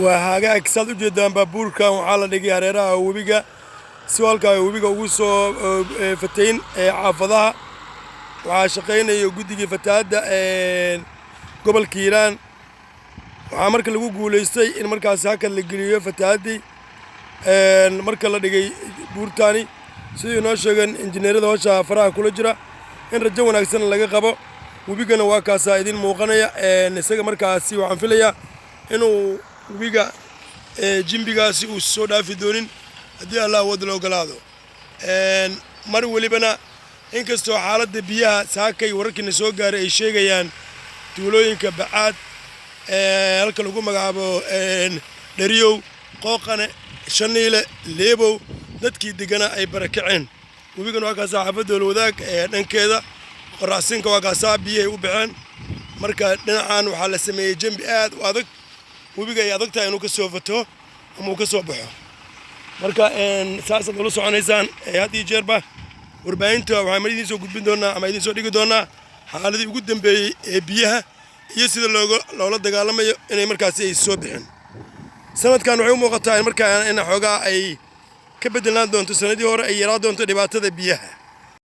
Waa hagaag, saad u jeedaan, baabuurkan waxaa la dhigay hareeraha webiga si halkaa webiga ugu soo fatayn xaafadaha. Waxaa shaqaynaya guddigii fatahaadda gobolka Hiiraan. Waxaa marka lagu guulaystay in markaasi hakad la geliyo fatahaaddii marka la dhigay buurtaani, sidii inoo sheegeen injineerada howsha faraha kula jira, in rajo wanaagsan laga qabo. Webigana waa kaasaa idin muuqanaya isaga. Markaasi waxaan filayaa inuu webiga jimbigaasi uu soo dhaafi doonin haddii Allah awood la ogolaado. Mar welibana, inkastoo xaaladda biyaha saakay wararkiina soo gaaray ay sheegayaan tuulooyinka Bacaad, halka lagu magacaabo Dheriyow, Qooqane, Shaniile, Leebow, dadkii deganaa ay barakaceen. Webigan waa kaasaa xaafadda Howlwadaag dhankeeda qoraxsinka, waa kaasaa biyahay u baxeen. Marka dhinacan waxaa la sameeyey jembi aad u adag, webiga ay adag tahay inuu ka soo fataho ama uu ka soo baxo. Marka saasaad ula soconaysaan had iyo jeerba warbaahinta. Waxaan mar idiin soo gudbin doonaa ama idiin soo dhigi doonaa xaaladii ugu dambeeyey ee biyaha iyo sida loola dagaalamayo inay markaasi ay soo bixin. Sanadkan waxay u muuqataa in markaa in xoogaa ay ka bedelaan doonto sanadii hore, ay yaraa doonto dhibaatada biyaha.